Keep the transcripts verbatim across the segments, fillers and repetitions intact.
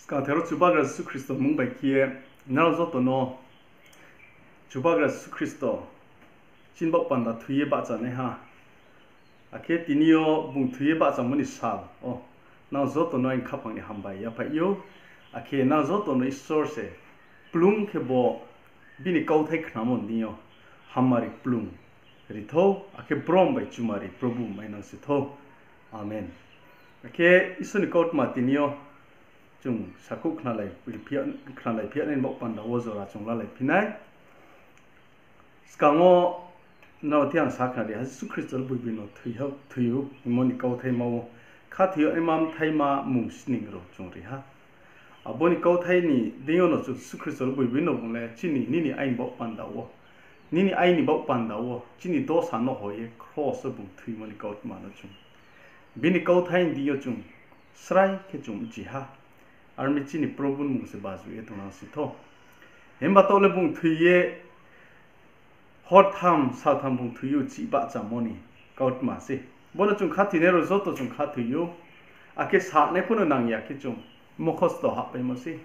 Skangther wo Chubagra Jisu Khristo mmung bai khe ye, nrao joto no Chubagra Jisu Khristo chini baoh panda thoi ye bahchanaiha, akhe tini yo bung thoi ye bahchamo ni sal wo, nrao joto no aini khaphang ni hambai yaphai ou, akhe nrao joto no Isor se kplung khe bo bini kauthai khnamo ni deing yo hammari kplung ri thou, akhe brom bai chumari Probhu mainang si thou. Amen. Akhe Isor ni kautma tini yo chung sakhouh khnalai phi ya, khnalai phi ya nai ni baoh panda wo jora chung lalai phi nai. Skang wo nrao thi ang sa khnari ha, Jisu Khristo le boibi no thoi ha, thoi ou hingmo ni kauthai ma wo, khathoi yag naima bthaima mung sning rao chung ri ha. Abo ni kauthai ni deing yo no chung Jisu Khristo le boibi no bung le chini nini aini baoh panda wo, nini aini baoh panda wo chini dosa no hoih ye kros wo bung thoimo ni kautma no chung, bini kauthai ni deing yo chung srai khe chung bchi ha. Ar mi chini Probhu ni mmung se baju ye tongnang si thou. Himba taoh le bung thoi ye hortham saltham bung thoi ye uchih bahchamo ni kautma se. Bo no chung khathoinai rao joto chung khathoi ou. Akhe sanai pho no nang ya khe chung mokhosto hahpaimo se.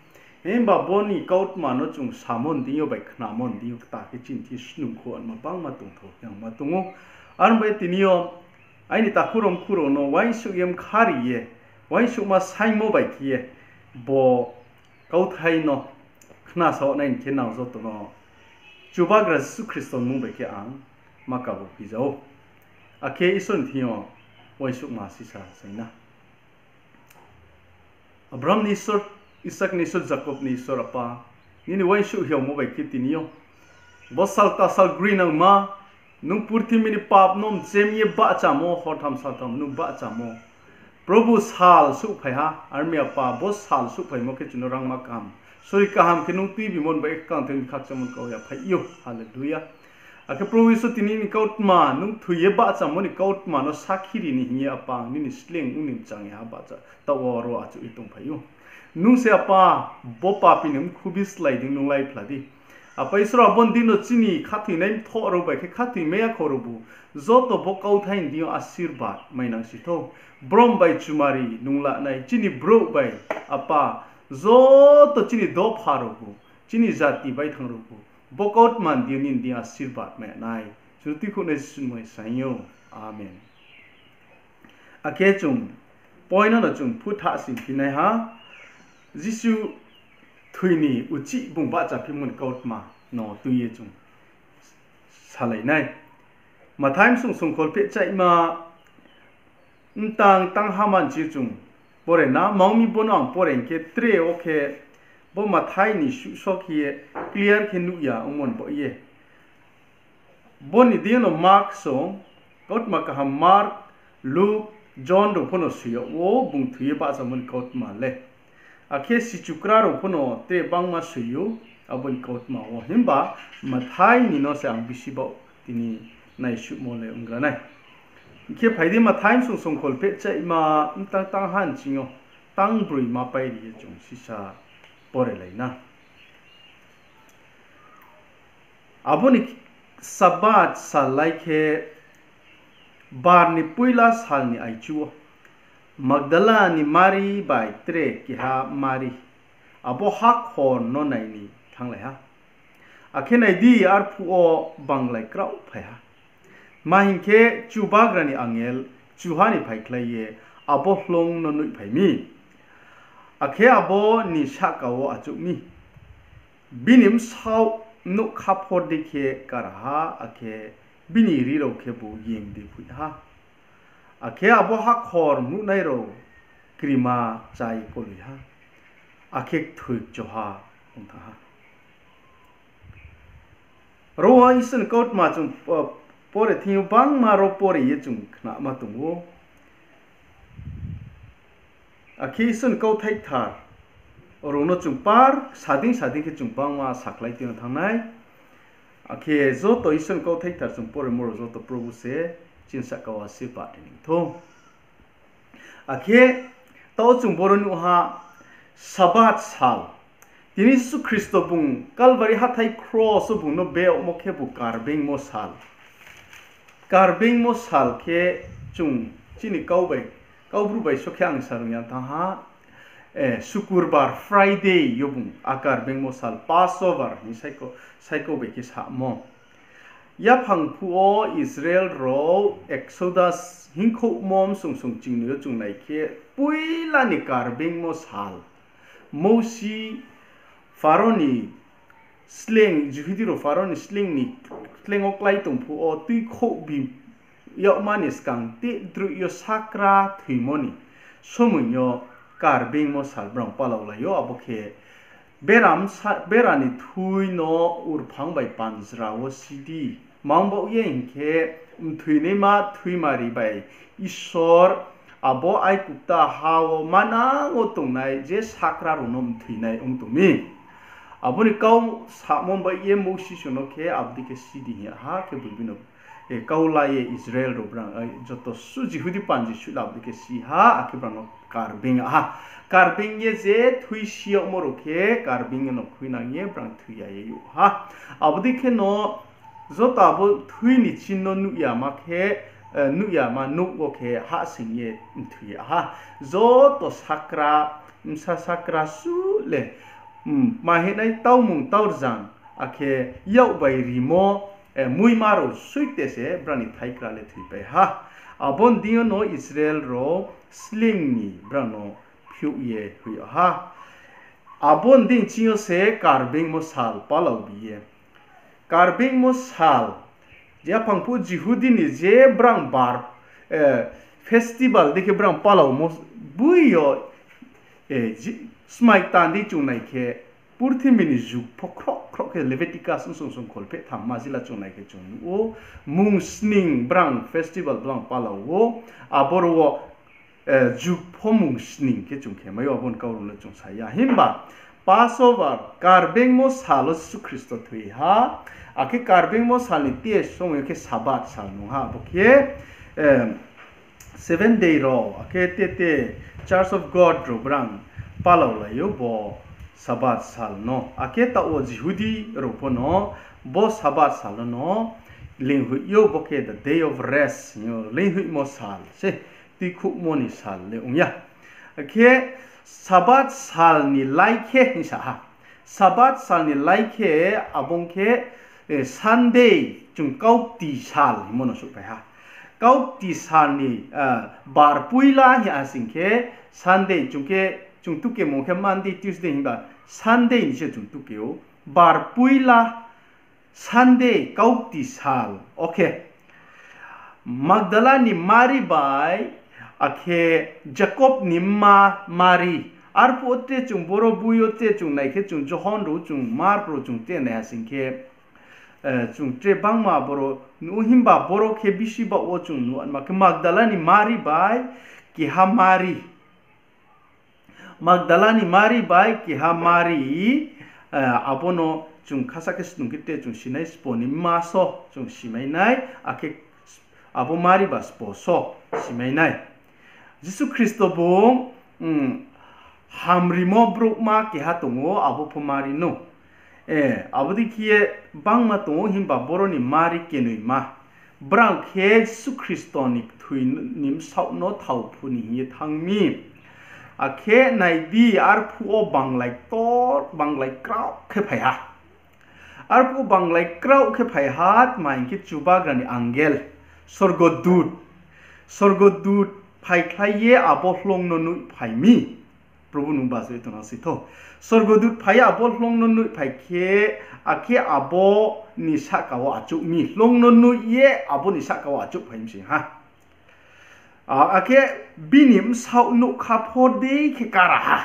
Himba bo ni kautma no chung samo ni deing yo bai khnamo ni deing yo kta khe chini thing snungkhu anma bangma tongthou, yangma tong ou. Ar bai tini yo aini takhu rao mkhu rao no uaingsouh ye mkhari ye, uaingsouhma saingmo bai khe ye, bo kauthai no khnasao nai ni khe nang joto no Chubagra Jisu Khristo ni mmung bai khe ang ma kabo phiza ou. Akhe Isor ni thing yo uaingsouhma sisa saing na. Abraham ni Isor, Isak ni Isor, Jakob ni Isor Apa, nini uaingsouh hiaomo bai khe tini yo bo sal kta sal grinangma, nung purthimbi ni pap no mchem ye bahchamo, hortham saltham nung bahchamo. Probhu, sal souhphai ha, ar mi Apa, bo sal souhphaimo khe chung no rangma kaham, sori kaham khe nung tuibimo ni bai khe kangthoi ni khakchangmo ni kau yaphai ou. Hallelujah. Akhe Probhu Isor, tini ni kautma, nung thoi ye bahchamo ni kautma no sakhi ri ni hing ye Apa ang nini sleing ong ni mchang ya ha bahcha taoh wo ro achouh ye tongphai ou. Nung se Apa, bo papi ni mkhu bislái dei nung laiphla di. Apa Isor, abo ni deing no chini khathoinai mthoh rao bai khe khathoimai ya kho raobu, joto bo kauthai ni deing yo asirbad mainang si thou. Brom bai chumari nung lanai, chini brouh bai, Apa, joto chini dopha raobu, chini jati baithang raobu, bo kautma ni deing yo nini deing asirbad mai nai. Chung tuikhouhnai Jisu ni mmung bai saing ou. Amen. Akhe chung point no chung phuthah sing phi nai ha, Jisu thoi ni uchih bung bahchaphimo ni kautma no tui ye chung salai nai. Mathai bsung songkhol phehchaihma mtang tangha manchi chung pore na, mang mi bo no ang pore hing khe tre wo khe bo Mathai ni suhso khe ye clear khe nuh ya ongmo ni baoh ye. Bo ni deing yo no Mark song, kautma kaham Mark, Luk, John rao pho no soi yag ou bung thoi ye bahchamo ni kautma le. Akhe sichukra rao pho no tre bangma soi ou abo ni kautma wo. Himba Mathai ni no se ang bisi baoh tini naisuhmo le onggra nai. Hing khe phai di, Mathai bsung songkhol phehchaihma mtang tangha nching yo tang broi ma pai ri ye chung sisa porelai na. Abo ni Sabath sal lai khe, bar ni poila sal ni aichu wo, Magdala ni Mari bai tre keha Mari, abo hakhor no nai ni thannglai ha. Akhe nai di, arphuh wo banglai kraoh phai ha. Tma hing khe, Chubagra ni angel kchuha ni phaikhlai ye abo hloung no nuhphai mi. Akhe abo ni sahka wo achouh mi. Bini bsaoh nouh khaphor dei khe kar ha, akhe bini rri rao khebu ying dei phoih ha. Akhe abo hakhor mnuhnai rao krima chá ye koloi ha, akhe kthoi kchoha ong thanng ha. Ro wo Isor ni kautma chung, uh, pore thing yo bangma ro pore ye chung khnama tong ou. Akhe Isor ni kauthai kthar rao no chung par sading sading khe chung bangma sakhlai tui no thanng nai. Akhe joto Isor ni kauthai kthar chung poremo rao joto Probhu se chini sahka wo asirbad ri ni thou. Akhe taoh chung boro nuh ha, Sabath sal. Tini Jisu Khristo bung Kalvari hathái kros wo bung no beyagmo khebu Karbeingmo sal. Karbeingmo sal khe chung chini kau bai, Kaubru bai so khe ang sarung ya thanng ha. Sukurbar, Friday yo bung a Karbengmo sal Passover hing saikau bai khe samo. Yaphang phuh wo Israel rao Exodus hingkhouhmo msong song chingnoi yo chung nai khe, poila ni Karbengmo sal, Mousi Pharaoh ni sleing, Jihudi rao Pharaoh ni sleing ni sleing wo klái tong phuh wo tuikhouhbi yagma ni skang teh droih yo sakra thoimo ni somoing yo Karbengmo sal brang palaolai ou. Abo khe bera ni thui no urphang bai panjra wo si di. Mang baoh ye hing khe, mthoinaima thuimari bai Isor abo Aigupta ha wo manang wo tongnai je sakra rao no mthoinai ong tong mi. Abo ni kau samo bai ye Mousi song no khe abo dei khe si di hing ha khe, bung bino kau la ye Israel rao brang, joto su Jihudi panji suh la abo dei khe si ha, akhe brang no Karbeng ha. Karbeng ye je thui si yagmo rao khe Karbeng ye no khuinang ye brang thoi ya ye youh ha. Abo dei khe no joto abo thui ni chin no nuh yama khe, nuh yama nouh wo khe hahsoing ye mthoi ya ha. Joto sakra, bsa sakra su le, ma hinai taumung tau rzang, akhe yak bai rimo, muima rao suite se brang ni thaikra le thoipai ha. Abo ni deing yo no Israel rao sleing ni brang no phiouh ye hoih yag ha. Abo ni deing ching yo se Karbengmo sal palao bi ye. Karbengmo sal, yaphang phuh Jihudi ni je brang bar, festival dei khe brang palaomo boi yo, smai tan di chung nai khe, purthimbi ni juk pho khroh khroh khe Leviticus bsong song kholpheh tham majila chung nai khe chung nuh ou, mung sning brang festival brang palao ou, aboro wo juk pho mung sning khe chung khe mai ou, abo ni kau rao no chung sa ya. Himba Passover, Karbengmo sal wo Jisu Khristo thoi ha, akhe Karbengmo sal ni te song yo khe Sabath sal nung ha, abo khe Seventh Day rao, akhe te te Church of God rao brang palaolai ou bo Sabath sal no. Akhe taoh wo Jihudi rao pho no bo Sabath sal no leinghoih ou, bo khe the day of rest hing ou, leinghoihmo sal se, tuikhouhmo ni sal le ong ya. Akhe Sabath sal ni lai khe hing sa ha. Sabath sal ni lai khe abo ong khe Sunday, chung kaukti sal hingmo no souhphai ha. Kaukti sal ni bar poila hing ha sing khe Sunday, chung khe, chung tukemo khe Monday, Tuesday himba Sunday ni se chung tuke ou. Bar poila Sunday kaukti sal wo khe Magdala ni Mari bai, akhe Jakob ni mma Mari, arphuh wo tre chung boro boi yo tre chung nai khe chung Johon rao, chung Mark rao chung tre nai ha sing khe, chung tre bangma boro nuh ou, himba boro khe bisi baoh wo chung nuh ma khe Magdala ni Mari bai keha Mari. Magdala ni Mari bai keha Mari, abo no chung khasa khe snung khe tre chung si nai, spo ni mma so chung simai nai, akhe abo Mari ba spo so simai nai. Jisu Khristo bung hamrimo brouhma keha tong ou, abo pho Mari nou. Abo dei khe ye bangma tong ou, himba boro ni Mari kenoima. Brang khe Jisu Khristo ni kthoi ni bsaoh no thao phu ni hing ye thanng mi. Akhe nai di, arphuh wo banglai ktor, banglai kraoh khe phai ha. Arphuh banglai kraoh khe phai ha, tma hing khe Chubagra ni angel, sorgodut, sorgodut phaikhlai ye abo hloung no nuhphai mi. Probhu nung basu ye tongnang si thou. Sorgodut phai ye abo hloung no nuhphai khe, akhe abo ni sahka wo achouh mi. Hloung no nuh ye abo ni sahka wo achouhphai mi sing ha. Akhe bini bsaoh nougkha phor dei khe kara ha.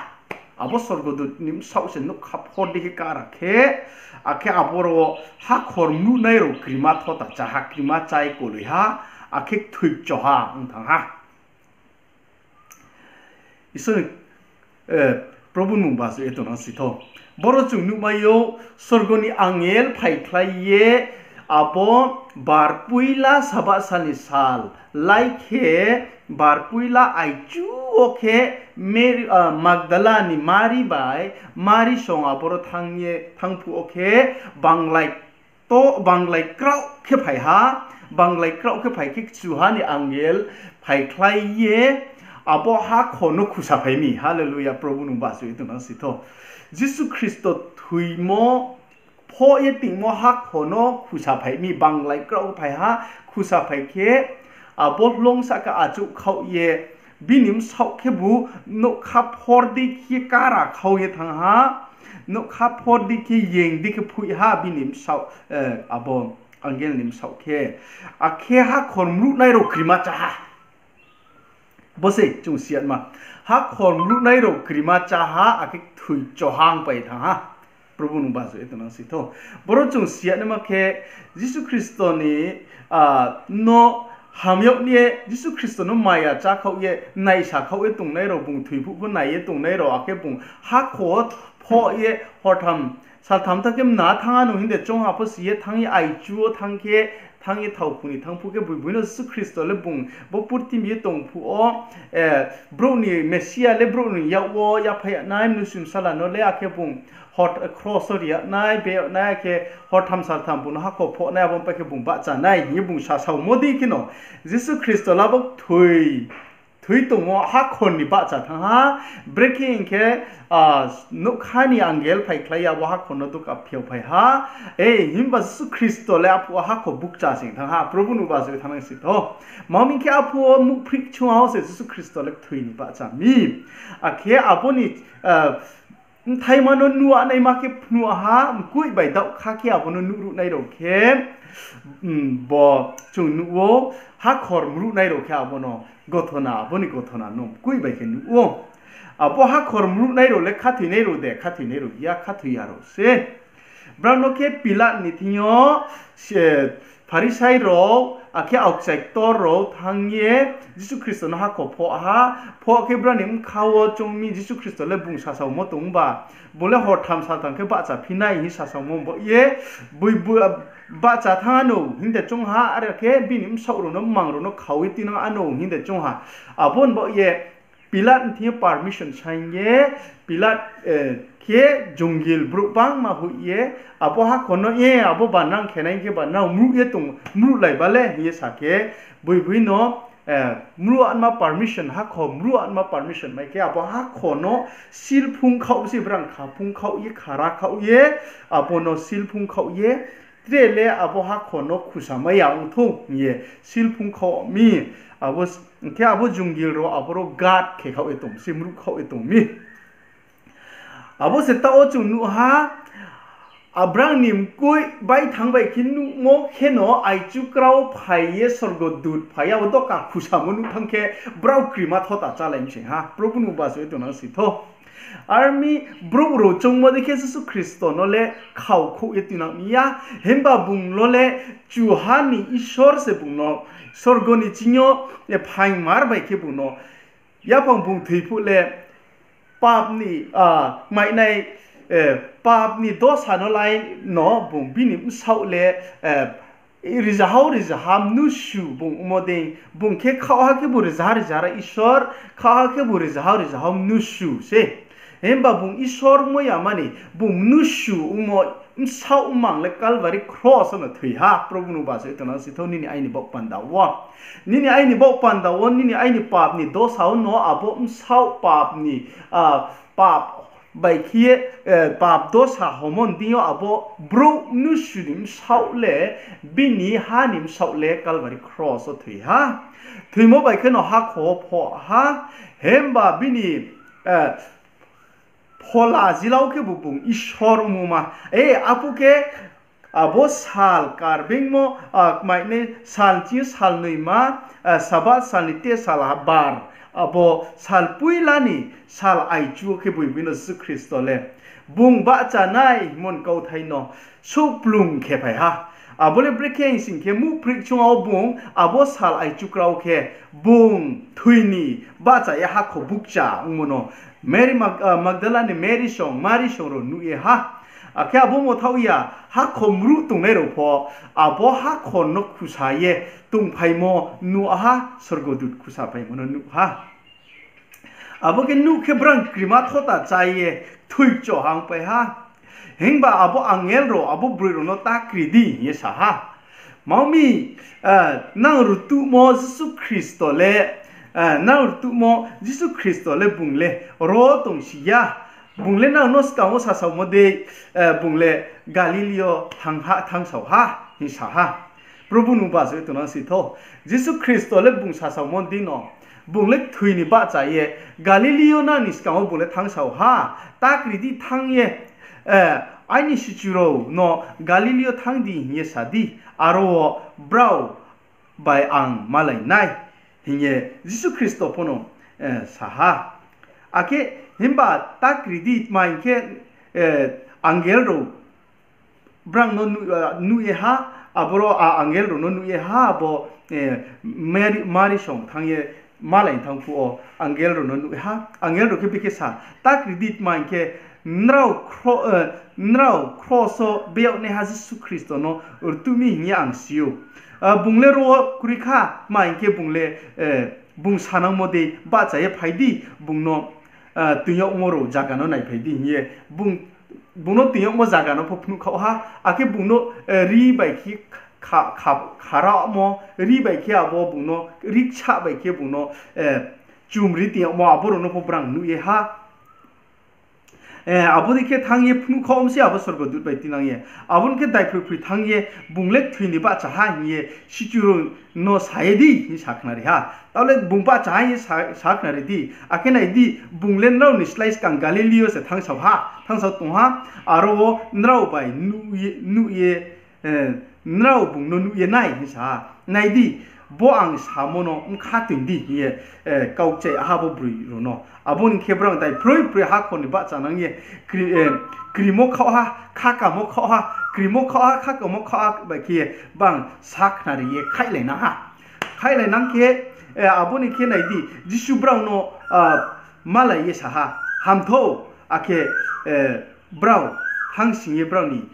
Abo sorgodut ni bsaoh se nougkha phor dei khe kara khe, akhe aboro hakhor mnuhnai rao krima thota chá ha, krima chái koloi ha, akhe kthoi kcho ha ong thanng ha. Isor ni, Probhu nung basu ye tongnang si thou. Boro chung nuhmai ou, sorgo ni angel phaikhlai ye abo bar poila Sabath sal ni sal lai khe, bar poila aichu wo khe Magdala ni Mari bai Mari song aboro thanng ye, thanng phuh wo khe banglai to, banglai kraoh khe phai ha, banglai kraoh khe phai khe kchuha ni angel phaikhlai ye Abo hakhor no khusaphai mi. Hallelujah, Probhu nung bahcha ye tongnang si tho. Jisu Khristo thoimo phoh ye tingmo hakhor no khusaphai mi, banglai kraoh phai ha, khusaphai khe, abo hloung sahka achouh khaoh ye, bini bsaoh khebu nougkha phor di khe kara khau ye thanng ha, nougkha phor di khe yeng di khe phoih ha bini bsaoh, abo angel ni bsaoh khe. Akhe hakhor mruhnai rao krima chá ha. Bo se chung siyatma. Hakhor mruhnai rao krima chá ha, akhe kthoi chohang pai thanng ha. Probhu nung bahcha ye tongnang si tho. Boro chung siyatnaima khe Jisu Khristo ni, no ham yag ni ye, Jisu Khristo no maya chá khaoh ye, naisa khaoh ye tongnai rao, bung thoi phuh pho nai ye tongnai rao, akhe bung hakhor phoh ye hortham saltham tha khe mna thanng ha no hing de choung ha pho si ye thanng ye aichu wo thanng khe, thanng ye thaophung ni thanng phuh khe boiboi no Jisu Khristo le bung bo purthimbi ye tong phuh wo, brouh ni Mesia le brouh ni yak wo yaphai yag nai, mnusu bsala no le akhe bung hor, kros wo ri yag nai, be yag nai, akhe hortham saltham bung no hakhor phoh nai, abo pai khe bung bahcha nai hing ye bung sasaomo dei kheno, Jisu Khristo le abo kthoi, kthoi tongmo hakhor ni bahcha thanng ha, brekhe hing khe, nougkha ni angel phaikhlai ye abo hakhor no duka phiao phai ha, e, himba Jisu Khristo le aphuh wo hakhor bukcha sing thanng ha, Probhu nung bahcha ye tongnang si tho. Tma hing khe aphuh wo muhphrih kchung ha wo se Jisu Khristo le kthoi ni bahcha mi. Akhe abo ni, bthaima no nuh naima khe phnuh ha, mkoih bai daohkha khe abo no nuhruhnai rao khe, bo chung nuh ou, hakhor mruhnai rao khe abo no gothona, abo ni gothona no mkoih bai khe nuh ou. Abo hakhor mruhnai rao le khathoinai rao de, khathoinai rao ya, khathoi ya rao se. Brao no khe Pilat ni thing yo, Pharisai rao, akhe aokchai ktor rao thanng ye Jisu Khristo no hakhor phoh ha, phoh khe brao ni bkha wo choung mi Jisu Khristo le bung sasaomo tong ba, bung le hortham saltham khe bahcha phi nai hing sasaomo baoh ye, boi, bahcha thanng ha no hing de choung ha, are khe bini bsaoh rao no, mmang rao no khau ye tuinang ano hing de choung ha. Abo ni baoh ye Pilat ni thing yo permission saing ye, Pilat, khe jongil brouh bangma hoih ye, abo hakhor no, e, abo banang khe nai khe banang mruh ye tong, mruhlai ba le hing ye sa khe, boiboi no, mruh anma permission, hakhor mruh anma permission mai khe abo hakhor no silphung khaoh se, brang khaphung khaoh ye, khara khaoh ye, abo no silphung khaoh ye, tre le abo hakhor no khusamai ya ong thou hing ye silphung khaoh mi. Abo, hing khe abo jongil rao aboro guard khe khaoh ye tong se, mruh khaoh ye tong mi. Abo se taoh wo chung nuh ha, abrang ni mkoih bai thanng bai khe nuhmo kheno aichu krao phai ye sorgo dut phai ye abo doka khusamo nuh thanng khe brao krima thota chálai mi se ha. Probhu nung bahcha ye tongnang si tho. Ar mi brouh rao choungmo dei khe Jisu Khristo no le khaukhouh ye tuinang mi ya. Himba bung no le chuha ni Isor se bung no sorgo ni ching yo phaingmar bai khe bung no yaphang bung thoi phuh le pap ni, kmainai, pap ni dosa no lai no bung bini bsaoh le rizahao rizaha mnusu bung ongmo dei, bung khe khaohha khebu rizaha rizaha Isor, khaohha khebu rizahao rizaha mnusu se. Himba bung Isor ongmo ya mani, bung mnusu ongmo bsaoh mmang le Kalvari kros wo no thoi ha. Probhu nung bahcha ye tongnang si thou nini aini baoh panda wo. Nini aini baoh panda wo, nini aini pap ni dosa wo no abo bsaoh pap ni, pap bai khe ye, pap dosa homo ni deing yo abo brouh mnusu ni bsaoh le, bini ha ni bsaoh le Kalvari kros wo thoi ha. Thoimo bai khe no hakhor wo phoh ha, himba bini phola jila wo khebu bung Isor ongmo ma. E, aphuh khe abo sal karbeingmo, kmainai sal ching yo sal noima, Sabath sal ni te sal bar, abo sal poila ni sal aichu wo khe boiboi no Jisu Khristo le bung bahchanai hingmo ni kauthai no souhplung khe phai ha. Abo le brekhe hing sing khe, muhphrih kchung wo bung abo sal aichu krao khe bung thoi ni bahcha ye hakhor bukcha ongmo no Mary Mag-, Magdala ni Mary song, Mary song rao nuh ye ha. Akhe abo mothaoh ya, hakhor mruh tongnai rao pho, abo hakhor no khusa ye tongphaimo nuh ha, sorgodut khusaphaimo no nuh ha. Abo khe nuh khe brang krima thota chá ye thoi chohang pai ha. Himba abo angel rao abo broi rao no ta kri di hing ye sa ha. Mami, nang rutuhmo Jisu Khristo le Nrao rtuhmo Jisu Khristo le bung le ro tongsi ya. Bung le nrao no skang wo sasaomo dei, bung le Galili yo thanng ha, thanngsao ha, hing sa ha. Probhu nung bajoh ye tongnang si thou. Jisu Khristo le bung sasaomo dei no, bung le kthoi ni bahcha ye Galili yo nang ni skang wo bung le thanngsao ha. Ta kri di, thanng ye aini sichu rao no Galili yo thanng di hing ye sa di, aro wo brao bai ang malai nai, hing ye Jisu Khristo pho no sa ha. Akhe himba ta kri di, tma hing khe, angel rao brang no nuh ye ha, aboro a angel rao no nuh ye ha, abo Mari song thanng ye malai thanng phuh wo angel rao no nuh ye ha. Angel rao khe bikhe sa, ta kri di, tma hing khe nrao kros wo beyag naiha Jisu Khristo no rtuh mi hing ye ang si ou. Bung le ro wo kroi kha, tma hing khe bung le, bung sanangmo dei bahcha ye phai di, bung no toing yagmo rao zaga no naiphai di hing ye, bung no toing yagmo zaga no pho phnuhkhaoh ha, akhe bung no ri bai khe kharamo, ri bai khe abo bung no, ri ksa bai khe bung no chumri toing yagmo, abo rao no pho brang nuh ye ha. Abo dei khe thanng ye phnuhkhaoh mi se abo sorgodut bai tinang ye. Abo ni khe daiphroi phroi thanng ye, bung le kthoi ni bahcha ha hing ye sichu rao no sa ye di hing sakhnari ha. Tao le bung bahcha ha hing ye sakhnari di. Akhe nai di, bung le nrao ni slái skang Galili yo se thanngsao ha, thanngsao tong ha. Aro wo nrao bai nuh ye, nrao bung no nuh ye nai hing sa ha. Nai di, bo ang samo no bkha toing di hing ye kau kchai ha bo broi rao no. Abo ni khe brang daiphroi phroi hakhor ni bahchanang ye, krimo khaoh ha, khakamo khaoh ha, krimo khaoh ha, khakamo khaoh ha bai khe bang sakhnari ye khaihla, khaihlanang khe, abo ni khe nai di, Jisu brao no malai ye sa ha, Hamthou, akhe brao thanngsing ye brao ni,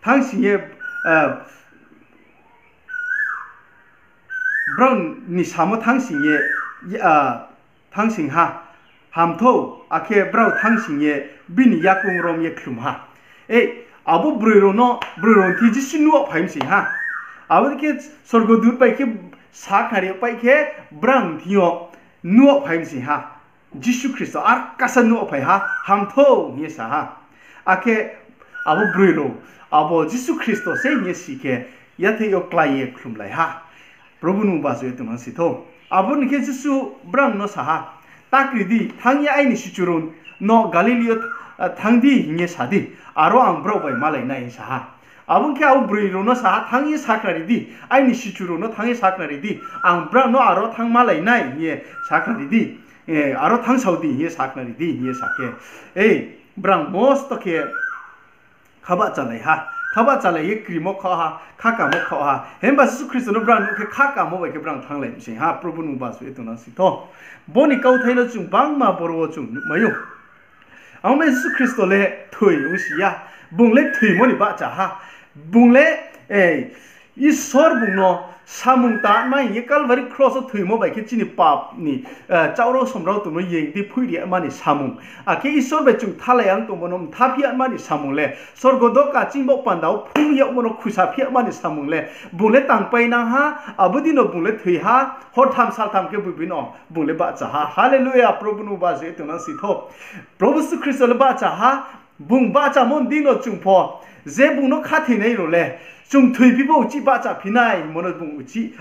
thanngsing ye, brao ni samo thanngsing ye, thanngsing ha, Hamthou, akhe brao thanngsing ye bini yakoung rom ye khlum ha. Abo broi rao no, broi rao ni thing Jisu nuh yag phai mi se ha. Abo dei khe sorgodut bai khe sakhnari yag pai khe, brao ni thing yo nuh yag phai mi se ha. Jisu Khristo ar kasa nuh yag phai ha, Hamthou, hing ye sa ha. Akhe abo broi rao abo Jisu Khristo se hing ye si khe, yatheih yo klái ye khlumlai ha. Probhu nung bajoh ye tongnang si thou. Abo ni khe Jisu brao no sa ha, Ta kri di, thanng ye aini sichu rao no Galili yo thanng di hing ye sa di, aro ang brao bai malai nai, hing sa ha. Abo ni khe abo broi rao no sa ha, Thanng ye sakhnari di, aini sichu rao no thanng ye sakhnari di, ang brao no aro thanng malai nai hing ye sakhnari di, aro thanngsao di hing ye sakhnari di, hing ye sa khe, ei, brao mosto khe khabahchalai ha, khabahchalai ye krimo khaoh ha, khakamo khaoh ha. Himba Jisu Khristo no brao nuh khe khakamo bai khe brao thannglai mi se ha, Probhu nung bajoh ye tongnang si thou. Bo ni kauthai no chung bangma boro wo chung nuhmai ou. Abo ni Jisu Khristo le thoi ongsi ya, bung le thoimo ni bahcha ha, bung le, Isor bung no samung tangma hing ye Kalvari kros wo thoimo bai khe chini pap ni, chaoh rao som rao tongmo yeng di phoih ri yama ni samung. Akhe Isor bai chung thalai ang tongmo no mtha phi yama ni samung le, sorgo doka chingbo panda wo phung yagmo no khusa phi yama ni samung le, bung le tangpainang ha, abo dei no bung le thoi ha, hortham saltham khe boi boi no bung le bahcha ha. Hallelujah, Probhu nung bajoh ye tongnang si thou. Probhu Jisu Khristo le bahcha ha, bung bahchamo ni dei no chung pho, je bung no khathoinai rao le, chung thoi phi pho uchih bahcha phi nai hingmo no bung uchih,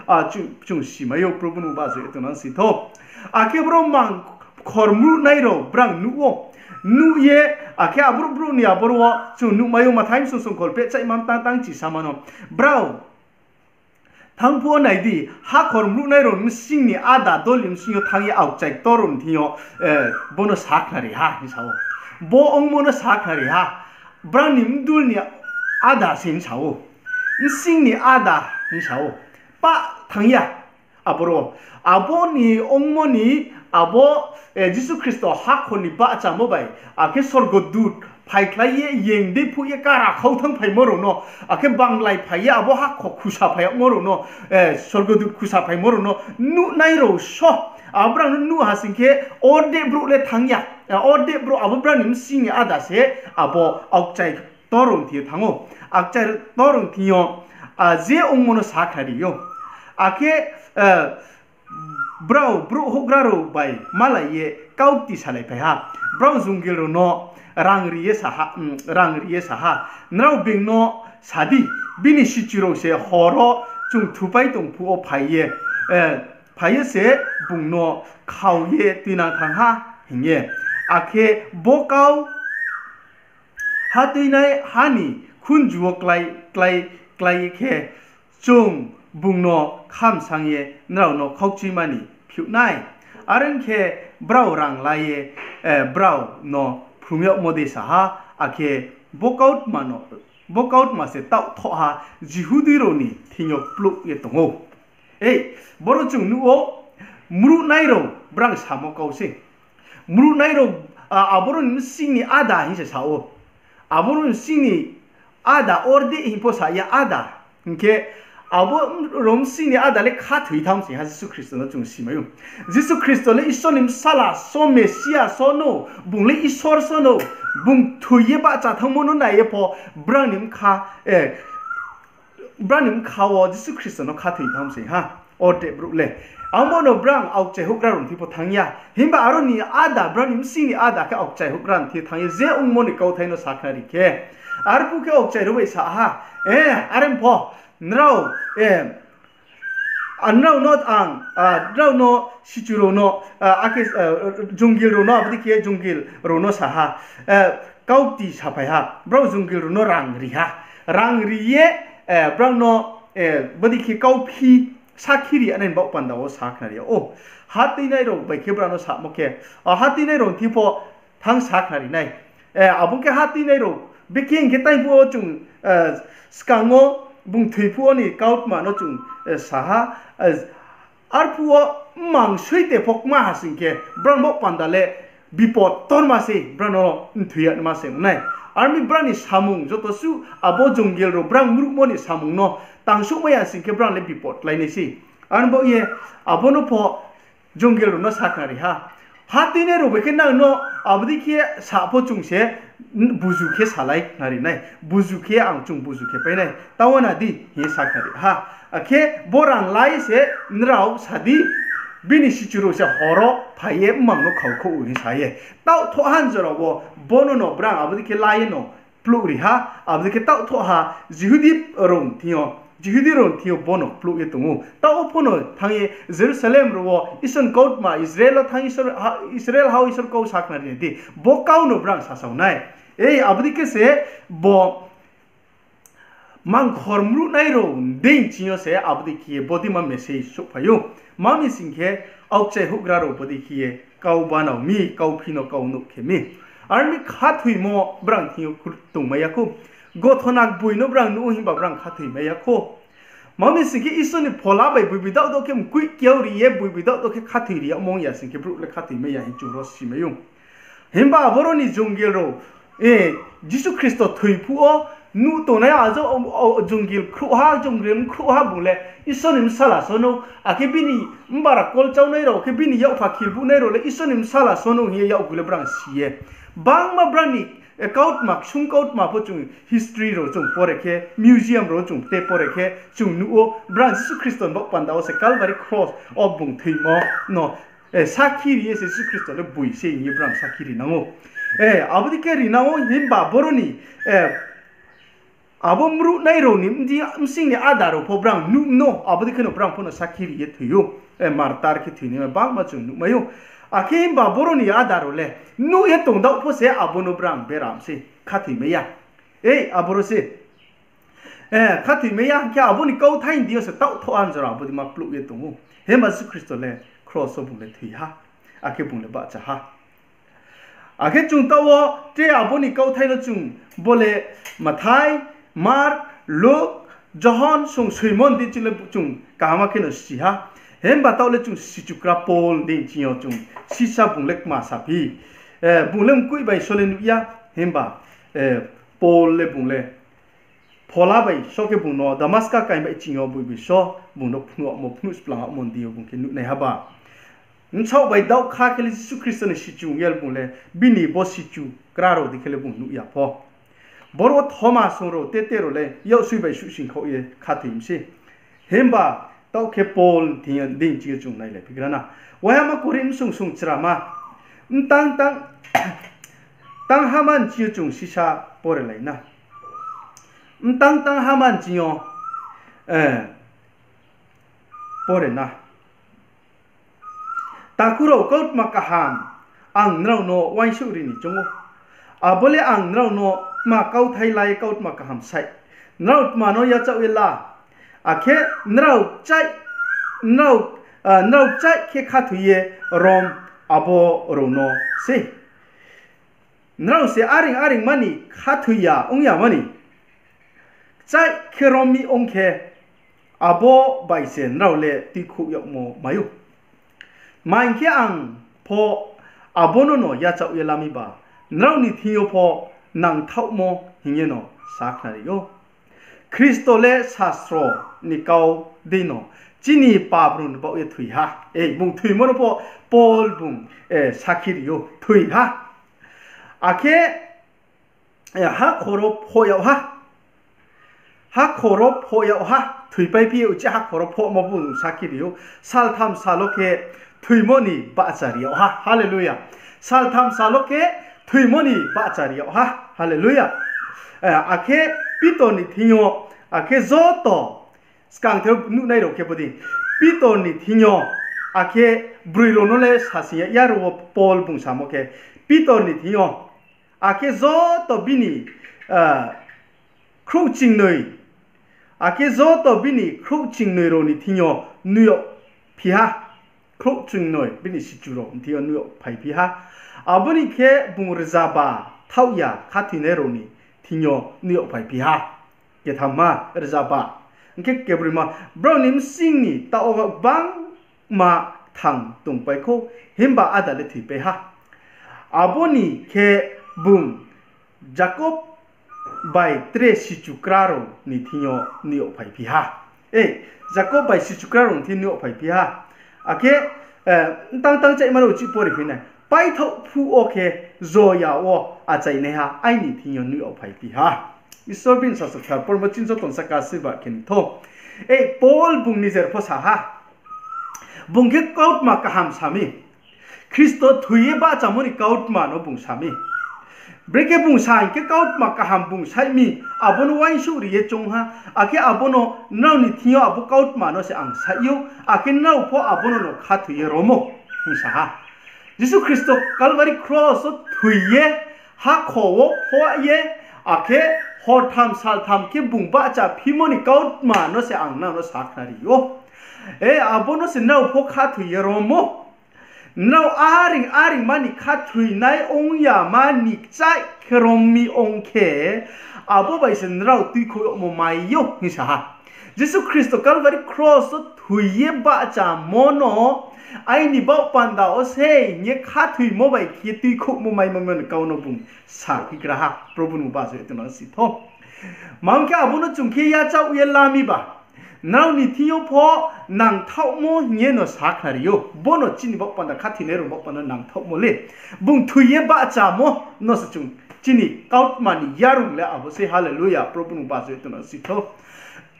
chung simai ou, Probhu nung bajoh ye tongnang si thou. Akhe brouh mang khormruhnai rao brao nuh ou, nuh ye, akhe abrouh brouh ni aboro wo chung nuhmai ou, Mathai bsung songkhol pehchaihma tang tang chisama no. Brao thanng phuh wo nai di, hakhor mruhnai rao ni bsing ni áda doli bsing yo thanng ye aokchai ktor rao ni thing yo, bo no sakhnari ha hing sa ou. Bo ongmo no sakhnari ha, brao ni mdul ni áda se hing sa ou. Bsing ni áda hing sa ou. Pah thanng ya. Aboro, abo ni ongmo ni, abo, Jisu Khristo hakhor ni bahchamo bai, akhe sorgodut phaikhlai ye yeng dei phuh ye kara khau thanngphaimo rao no, akhe banglai phai ye abo hakhor khusa phai yagmo rao no, sorgodut khusa phaimo rao no nuhnai rao so, abo brao no nuh ha sing khe, ode brouh le thanng ya, ode brouh abo brao ni bsing ni áda se abo aokchai ktor rao ni thing yo thanng ou. Aokchai ktor rao ni thing yo, je ongmo no sakhnari ou. Akhe brao brouh houhgra rao bai malai ye kau kti salaiphai ha. Brao jungil rao no rang ri ye sa ha, rang ri ye sa ha, Nrao being no sa di, bini sichu rao se hor wo chung thupai tong phuh wo phai ye, phai ye se bung no khao ye tuinang thanng ha, hing ye. Akhe bo kau hatuinai ha ni khunju wo klái, klái, klái ye khe, chung bung no khamsang ye nrao no khaukchuima ni phiouh nai. Are ong khe, brao rang la ye brao no phrung yagmo dei sa ha, akhe bo kautma se taoh thoh ha Jihudi rao ni thing yo plouh ye tong ou. Boro chung nuh ou, mruhnai rao brang samo kau sei. Mruhnai rao, aboro ni bsing ni áda hing se sa ou. Aboro ni bsing ni áda, ordi hing pho sa ya, áda. Hing khe, abo rao bsing ni áda le khathoi thanng se ha Jisu Khristo no chung simai ou. Jisu Khristo le Isor ni bsala so, Mesia so no, bung le Isor so no, bung thoi ye bahcha thanngmo no nai ye pho, brang ni bkha, brang ni bkha wo Jisu Khristo no khathoi thanng se ha. Ordi brouh le. Abo no brang aokchai houhgra rao ni thing pho thanng ya. Himba aro ni áda, brao ni bsing ni áda khe aokchai houhgra ni thing thanng ye je ongmo ni kauthai no sakhnari khe. Arphuh khe aokchai rao bai sa ha, are pho, nrao, nrao no ang, nrao no sichu rao no, akhe jungil rao no, abo dei khe jungil rao no sa ha, kau kti saphai ha, brao jungil rao no rang ri ha. Rang ri ye, brao no, bodei khe kauphi sakhi ri ya nai ni baoh panda wo sakhnari yag ou. Hatuinai rao bai khe brao no samo khe, hatuinai rao ni thing pho thanng sakhnari nai. Abo khe hatuinai rao, bekhe hing khe tai phuh wo chung, skang wo bung thoi phuh wo ni kautma no chung sa ha, arphuh wo mmang soite pho kma ha sing khe, brao ni baoh panda le bipot ktorma se, brao no mthoi yama se ong nai. Are mi brao ni samung joto suh abo jungil rao brao mruhmo ni samung no tangsouhmai ya sing khe brao le bipot klái nai sei. Are baoh ye abo no pho jungil rao no sakhnari ha. Hatuinai rao bai khe nang no abo dei khe sa pho chung se buzu khe salai khnari nai. Buzu khe ang chung buzu khe pai nai. Taoh wo na di hing ye sakhnari ha. Akhe bo rang la ye se nrao sa di, bini sichu rao se hor wo phai ye mmang no khaukhouh ou hing sa ye. Taoh thoh ha ni jora wo bo no no brang abo dei khe la ye no plouh ri ha, abo dei khe taoh thoh ha Jihudi rao ni thing yo, Jihudi rao ni thing yo bo no plouh ye tong ou. Taoh wo pho no thanng ye Jerusalem rao wo Isor ni kautma Israel wo thanng, Israel ha wo Isor kau sakhnari nai di, bo kau no brang sasao nai. Abo dei khe se bo mangkhor mruhnai rao deing ching yo se abo dei khe ye bodeima message souhphai ou. Tma mi sing khe, aokchai houhgra rao bodei khe ye kau banao mi, kauphi no kau nuh khe mi. Are mi khathoimo brang thing yo tongmai ya khou. Gothona gboi no brang nuh ou himba brang khathoimai ya khou. Tma mi sing khe Isor ni phola bai boi boi daoh daoh khe mkoih kiau ri ye boi boi daoh daoh khe khathoi ri yagmo ong ya sing khe brouh le khathoimai ya hing chung ro simai ou. Himba aboro ni jungil rao, Jisu Khristo thoi phuh wo nuh tongnai ajo, jungil khrouhha, jungil khrouhha bung le Isor ni bsala so no, akhe bini mbara kol chaunai rao, akhe bini yakpha khilbuhnai rao le Isor ni bsala so no hing ye yakgu le brang si ye. Bangma brang ni kautma, ksung kautma pho chung history rao chung pore khe, museum rao chung te pore khe chung nuh ou, brang Jisu Khristo ni baoh panda wo se Calvary cross wo bung thoimo no sakhi ri ye se Jisu Khristo le boi se hing ye brang sakhi ri nang ou. Abo dei khe ri nang ou himba boro ni, abo mruhnai rao ni bsing ni áda rao pho brang nuh no, abo dei khe no brang pho no sakhi ri ye thoi ou. Martar khe thoinaima bangma chung nuhmai ou. Akhe himba boro ni áda rao le nuh ye tong daoh pho se abo no brang beram se khathoimai ya. Aboro se khathoimai ya, hing khe abo ni kauthai ni deing yo se taoh thoh ha ni jora abo dei ma plouh ye tong ou. Himba Jisu Khristo le kros wo bung le thoi ha, akhe bung le bahcha ha. Akhe chung taoh wo tre abo ni kauthai no chung bo le Mathai, Mark, Luk, Johon song soimo ni deing ching le chung kaham khe no si ha. Himba taoh le chung sichukra Pol ni deing ching yo chung sisa bung le kma saphi. Bung le mkoih bai so le nuh ya, himba Pol le bung le phola bai so khe bung no Damaska kaing bai ching yo boi boi so bung no phnuh yagmo, phnuh splang yagmo ni deing yo bung khe nuhnai haba. Bsaoh bai daohkha khe le Jisu Khristo ni sichu ong ya le bung le bini bo sichukra rao dei khe le bung nuh ya pho. Boro Thoma song rao tete rao le yaksoi bai suhsing khaoh ye khathoi mi se. Himba Taoh khe Paul ni thing yo dei ching yo chung nailai phigra na. Waiha ma Korinth bsung sung chrama. Mtang tang, tang hama ni ching yo chung sisa porelai na. Mtang tang hama ni ching yo, eh, pore na. Takhu rao, kautma kaham ang nrao no uaingsouhri ni choung ou. Abo le ang nrao no tma kauthai la ye kautma kaham sai. Nrao tma no yachaoh ye la, akhe nrao kchaih, nrao, ah, nrao kchaih khe khathoi ye rom abo rao no sei. Nrao se areing areingma ni khathoi ya ong yama ni, kchaih khe rom mi ong khe, abo bai se nrao le tuikhouh yagmo mai ou. Tma hing khe, ang pho abo no no yachaoh ye la mi ba, nrao ni thing yo pho nangthaohmo hing ye no sakhnari ou. Khristo le sasro ni kau deino chini pap rao ni baoh ye thoi ha. Ei, bung thoimo no pho Paul bung, eh, sakhi ri ou, thoi ha. Akhe, eh, hakhor wo phoh yag ha. Hakhor wo phoh yag ha. Thoipaiphi ye uchih hakhor wo phohmo bung sakhi ri ou. Saltham sal wo khe thoimo ni bahcha ri yag ha. Hallelujah. Saltham sal wo khe thoimo ni bahcha ri yag ha. Hallelujah. Eh, akhe Pitor ni thing yo, akhe joto skang the nuhnai rao khe bodei, Pitor ni thing yo, akhe broi rao no le sasing ya, yaro wo Paul bung samo khe, Pitor ni thing yo, akhe joto bini, ah, khrouhchingnoi, akhe joto bini khrouhchingnoi rao ni thing yo nuh yag phi ha. Khrouhchingnoi bini sichu rao ni thing yo nuh yag phaiphi ha. Abo ni khe bung rzaba thaoh ya khathoinai rao ni thing yo nuh yag phaiphi ha. Kethamma rzaba. Hing khe kebroima, brao ni bsing ni taoh wo gbangma kthang tongpai khou, himba áda le thoipai ha. Abo ni khe bung Jakob bai tre sichukra rao ni thing yo nuh yag phaiphi ha. Ei, Jakob bai sichukra rao ni thing yo nuh yag phaiphi ha. Akhe, eh, tang tang chaihma rao chih pori phi nai. Paithaoh phuh wo khe joya wo achainaiha aini thing yo nuh yag phaiphi ha. Isor bini sasro kthar pormo chini joto ni saka asirbad khe ni thou. Ei, Paul bung nijer pho sa ha. Bung khe kautma kaham sa mi. Khristo thoi ye bahchamo ni kautma no bung sa mi. Brekhe bung sa hing khe kautma kaham bung sai mi, abo no uaingsouhri ye choung ha, akhe abo no nrao ni thing yo abo kautma no se ang sai ou, akhe nrao pho abo no no khathoi ye rom ou, hing sa ha. Jisu Khristo Calvary kros wo thoi ye, hakhor wo phoh ye, akhe hortham saltham khe bung bahchaphimo ni kautma no se ang nrao no sakhnari ou. E, abo no se nrao pho khathoi ye rom ou. Nrao areing areingma ni khathoinai ong yama ni kchaih khe rom mi ong khe, abo bai se nrao tuikhouh yagmo mai ou, hing sa ha. Jisu Khristo Calvary kros wo thoi ye bahchamo no, aini baoh panda wo se hing ye khathoimo bai khe tuikhouhmo maimo ni kau no bung saphigra ha, Probhu nung bahcha ye tongna si thou. Mang khe abo no chung khe yachaoh ye la mi ba, nrao ni thing yo pho nangthaohmo hing ye no sakhnari ou. Bo no chini baoh panda, khathoinai rao baoh panda nangthaohmo le. Bung thoi ye bahchamo no se chung chini kautma ni yarung le abo sei, hallelujah, Probhu nung bahcha ye tongna si thou.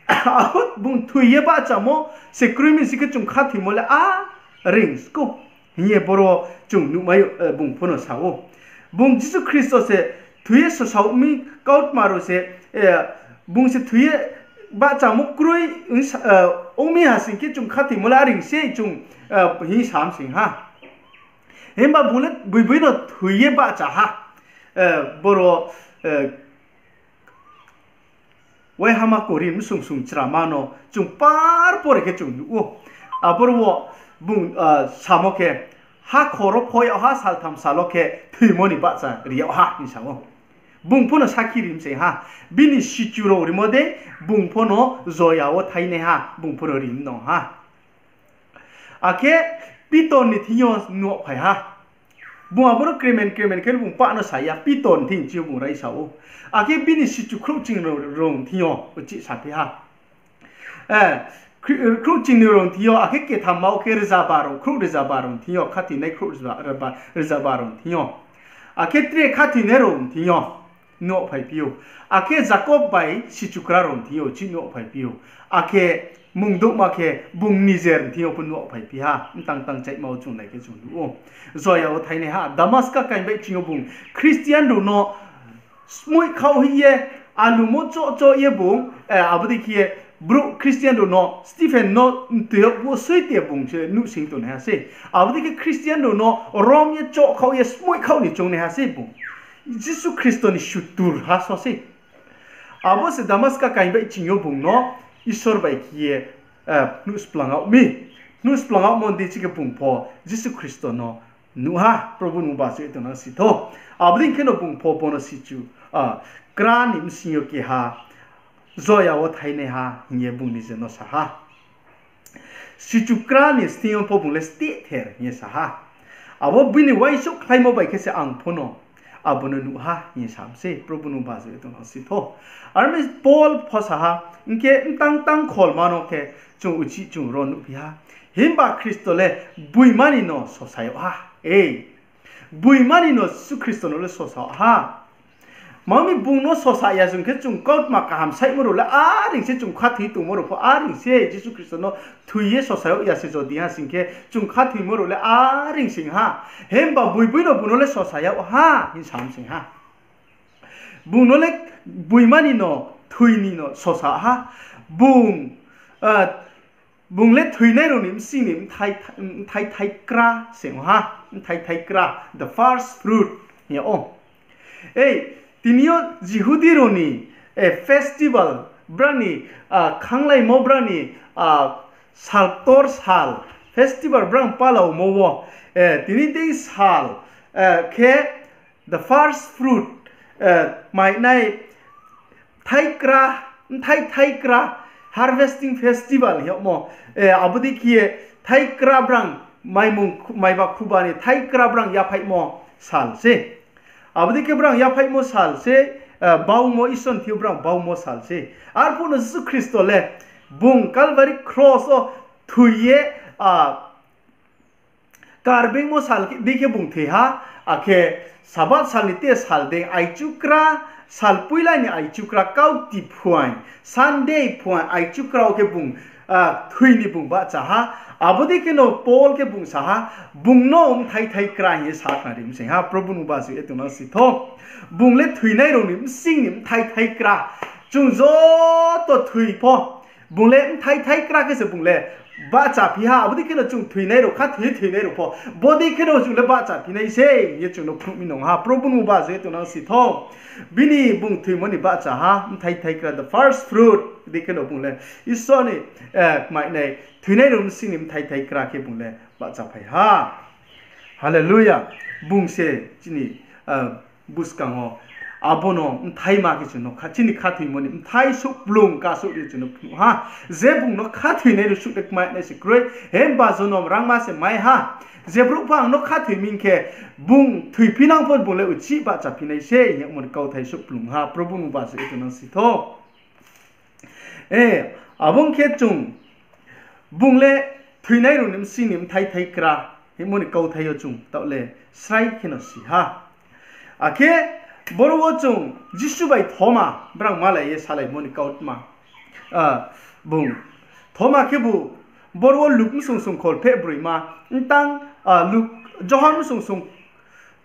Abo bung thoi ye bahchamo se kroi mi si khe chung khathoimo le a reing skou. Hing ye boro chung nuhmai ou, eh, bung pho no sa ou. Bung Jisu Khristo se thoi ye sasao mi kautma rao se, eh, bung se thoi ye bahchamo kroi, eh, ong mi ha sing khe chung khathoimo le a reing sei chung, eh, hing sam sing ha. Himba bung le boi boi no thoi ye bahcha ha. Eh, boro, eh, Waiha ma Korinth bsung sung chrama no chung par pore khe chung nuh ou. Aboro wo bung, ah, samo khe, hakhor wo phoh yag ha, saltham sal wo khe thoimo ni bahcha ri yag ha, hing sa ou. Bung pho no sakhi ri mi se ha, bini sichu rao rimo dei, bung pho no joya wo thainaiha, bung pho no ri mi no ha. Akhe Pitor ni thing yo nuh yag phai ha. Bung aboro kremen kremen khe bung pah no sa ya, Pitor ni thing ching yo bung raisa ou. Akhe bini sichu khrouhching rao ni thing yo uchih saphi ha. Eh, khri-, khrouhching ni rao ni thing yo, akhe kethamma wo khe rzaba rao, khrouh rzaba rao ni thing yo, khathoinai khrouh rzaba, rzaba, rzaba rao ni thing yo. Akhe tre khathoinai rao ni thing yo. nuh phai phi ou. Akhe Jakob bai sichukra rao thing yo chih nuh phai phi ou. Akhe mungdouhma khe bung nijer thing yo pho nuh phai phi ha, mtang tang chaihma wo chung nai khe chung nuh ou. Joya wo thainaiha Damaska kaing bai ching yo bung Christian rao no smoih khaoh hing ye, alumo choh choh ye bung, abo dei khe ye brouh Christian rao no Stephen no mtoi yo bo soi te bung se nuhsing tongnaiha sei. Abo dei khe Christian rao no rom ye choh khaoh ye smoih khaoh ni choungnaiha sei bung. Jisu Khristo ni sutur ha so sei. Abo se Damaska kaing bai ching yo bung no Isor bai khe ye phnuh splang yag mi. Phnuh splang yagmo ni dei chi khe bung pho Jisu Khristo no nuh ha, Probu nung bachoi ye tongnang si thou. Abo dei kheno bung pho bo no sichu, kra ni bsing yo keha, joya wo thainaiha hing ye bung nije no sa ha. Sichukra ni sning yo pho bung le steh ther hing ye sa ha. Abo bini uaingsouhkhlaimo bai khe se ang pho no abo no nuh ha hing ye sa mi sei, Probu nung bachoi ye tongnang si thou. Aro mi Paul pho sa ha, hing khe mtang tang kholma no khe chung uchih chung ro nuhphi ha. Himba Khristo le gboima ni no sosa yag ha. Gboima ni no Jisu Khristo no le sosa yag ha. Mami bung no sosa ya sing khe chung kautma kaham saihmo rao le areing se chung khathoi tongmo rao pho areing se Jisu Khristo no thoi ye sosa yag ya se jodi ha sing khe chung khathoimo rao le areing sing ha. Himba gboigboi no bung no le sosa yag ha hing sa mi sing ha. Bung no le gboima ni no thoi ni no sosa ha. Bung, bung le thoinai rao ni bsing ni bthai, bthai thaikra se ong ha. Bthai thaikra, the first fruit hing yag ou. Ei, tini yo Jihudi rao ni festival, brao ni, khanglaimo brao ni, sal ktor sal, festival brao palaumo wo, tini dei sal khe the first fruit, mainai thaikra, bthai thaikra, harvesting festival hing yagmo, abo dei khe ye thaikra brao maimung, maiba khuba ni thaikra brao yaphaihmo sal se. Abo dei khe brao yaphaihmo sal se, baumo Isor ni thing yo brao baumo sal se. Arphuh no Jisu Khristo le bung Calvary cross wo thoi ye, karbeingmo sal dei khe bung thoi ha, akhe Sabath sal ni te sal dei aichukra, sal poila ni aichukra, kauti phuaing, Sunday phuaing aichukra wo khe bung thoi ni bung bahcha ha. Abo dei kheno Paul khe bung sa ha, bung no bthai thaikra hing ye sakhnari mi sing ha, Probu nung bachoi ye tongnang si thou. Bung le thoinai rao ni bsing ni bthai thaikra. Chung joto thoi pho, bung le bthai thaikra khe se bung le bahchaphi ha. Abo dei kheno chung thoinai rao, khathoi ye thoinai rao pho bodei kheno chung le bahchaphi nai sei hing ye chung no phnuh mi nung ha, Probu nung bachoi ye tongnang si thou. Bini bung thoimo ni bahcha ha, bthai thaikra, the first fruit dei kheno bung le Isor ni, mainai thoinai rao bsing ni bthai thaikra khe bung le bahchaphai ha. Hallelujah. Bung se chini buskang wo abo no bthaima khe chung no, chini khathoimo ni bthai souhplung kasouh ri chung no phnuh ha. Je bung no khathoinai rao suh le kmainai se kroi, himba jonom rangma se mai ha. Je brouh pho ang no khathoi mi hing khe, bung thoiphinang pho bung le uchih bahchaphi nai se hing yagmo ni kauthai souhplung ha, Probu nung bachoi ye tongnang si thou. Abo ong khe chung, bung le thoinai rao ni bsing ni bthai thaikra hingmo ni kauthai yo chung taoh le srai kheno si ha. Akhe boro wo chung Jisu bai Thoma brao malai ye salaimo ni kautma, bung, Thoma khebu boro wo Luk bsung sung kholpheh broima, mtang, Luk, Johon bsung sung,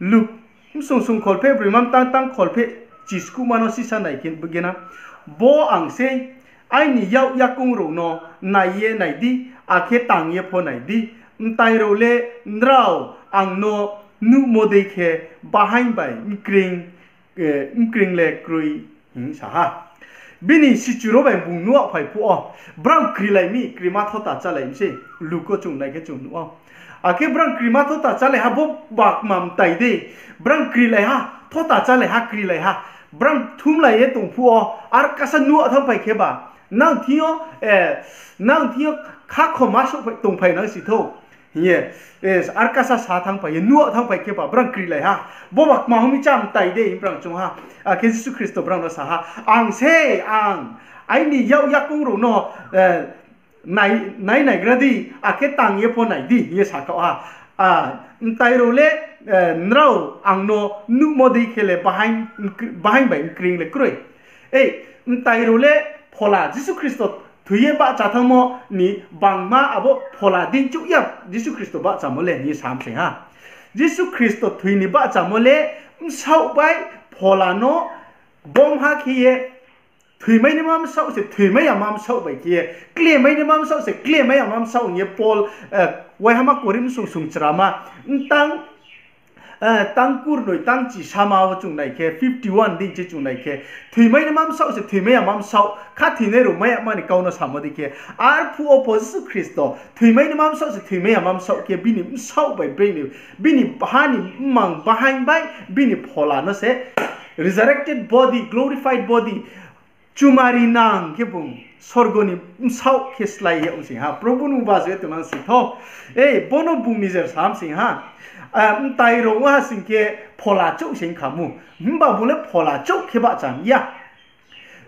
Luk bsung sung kholpheh broima mtang tang kholpheh chiskuhma no sisa nai khe gena, bo ang sei, aini yak yakoung rao no nai ye nai di, akhe tang ye pho nai di, mtai rao le nrao ang no nuhmo dei khe bahaing bai mkring, mkring le kroi, hing sa ha. Bini sichu rao bai bung nuh phai phuh wo, brao krilai mi, krima thota chálai mi sei, Luk wo chung nai khe chung nuh ou. Akhe brao krima thota chálai ha, bo bakma mtai dei, brao krilai ha, thota chálai ha, krilai ha, brao thumlai ye tong phuh wo, ar kasa nuh thanngphai kheba, nang thing yo, nang thing yo khakhoma souhphai tongphai nang si thou. Hing ye, ar kasa sa thanngphai ye, nuh thanngphai kheba, brao krilai ha. Bo bakma humi chá mtai dei, hing brao chung ha. Akhe Jisu Khristo brao no sa ha, ang sei, ang, aini yak yakoung rao no nai, nai naigra di, akhe tang ye pho nai di, hing ye sakhaoh ha. Mtai rao le, eh, nrao ang no nuhmo dei khe le bahaing, bahaing bai bkreing le kroi. Ei, mtai rao le phola Jisu Khristo thoi ye bahcha thanngmo ni bangma abo phola dei chouh ya Jisu Khristo bahchamo le hing ye sa mi se ha. Jisu Khristo thoi ni bahchamo le bsaoh bai phola no bomha khe ye, thoimai naima bsaoh se thoimai yama bsaoh bai khe ye, klemai naima bsaoh se klemai yama bsaoh hing ye Paul, eh, Waihama Korinth bsong song chrama, tang, eh, tang kurnoi tang chisama wo chung nai khe, fifty one dei se chung nai khe, thoimai naima bsaoh se thoimai yama bsaoh, khathoinai rao mai yama ni kau no samo dei khe, arphuh wo pho Jisu Khristo thoimai naima bsaoh se thoimai yama bsaoh khe bini bsaoh bai bini, bini ha ni mmang bahaing bai bini phola no se resurrected body, glorified body, chumari nang khe bung sorgo ni bsaoh khe slái ye ong sing ha. Probhu nung bajo ye tongnang si tho. Ei, bo no bung nijer sa mi sing ha. Ah, mtai rao ong ha sing khe phola chouh se ong kha mu. Himba bung le phola chouh khe bahcha mi ya.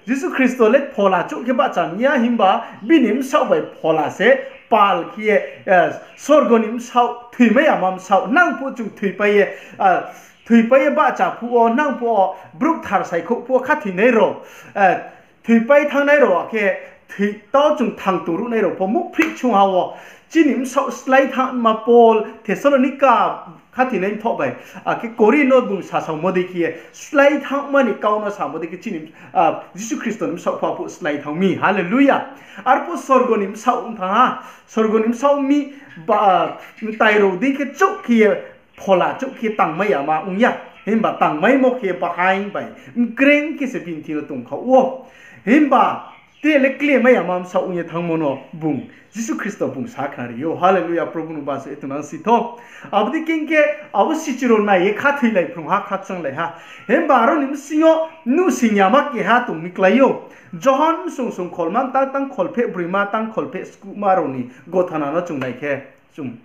Jisu Khristo le phola chouh khe bahcha mi ya, himba bini bsaoh bai phola se pal khe ye, eh, sorgo ni bsaoh, thoimai yama bsaoh, nang phuh chung thoipai ye, ah, thoipai ye bahcha phuh wo, nang phuh wo brouh thar saikhouh phuh wo khathoinai rao, eh, thoipai thanngnai rao, akhe thoi tao chung thang tongruhnai rao pho muhphrih chungha wo chini bsaoh slái thanngma Paul Thessalonika khathoinai mthoh bai, akhe Korinth no bung sasaomo dei khe ye, slái thanngma ni kau no samo dei khe chini, ah, Jisu Khristo ni bsaoh pho arphuh slái thanng mi. Hallelujah. Arphuh sorgo ni bsaoh ong thanng ha, sorgo ni bsaoh mi, ba, mtai rao dei khe chouh khe ye, phola chouh khe tangmai yama ong ya. Himba tangmaimo khe bahaing bai bkreing khe se bini thing yo tongkhaoh ou. Himba tre le klemai yama bsaoh ong ye thanngmo no bung Jisu Khristo bung sakhnari ou. Hallelujah, Probhu nung bajo ye tongnang si tho. Abo dei khe ong khe, abo sichu rao nai ye khathoilai phrung ha, khakchanglai ha. Himba aro ni bsing yo nuhsing yama keha tong mi klái ou. Johon bsong song kholma tang tang kholpheh broima tang kholpheh skuhma rao ni gothona no chung nai khe, chung,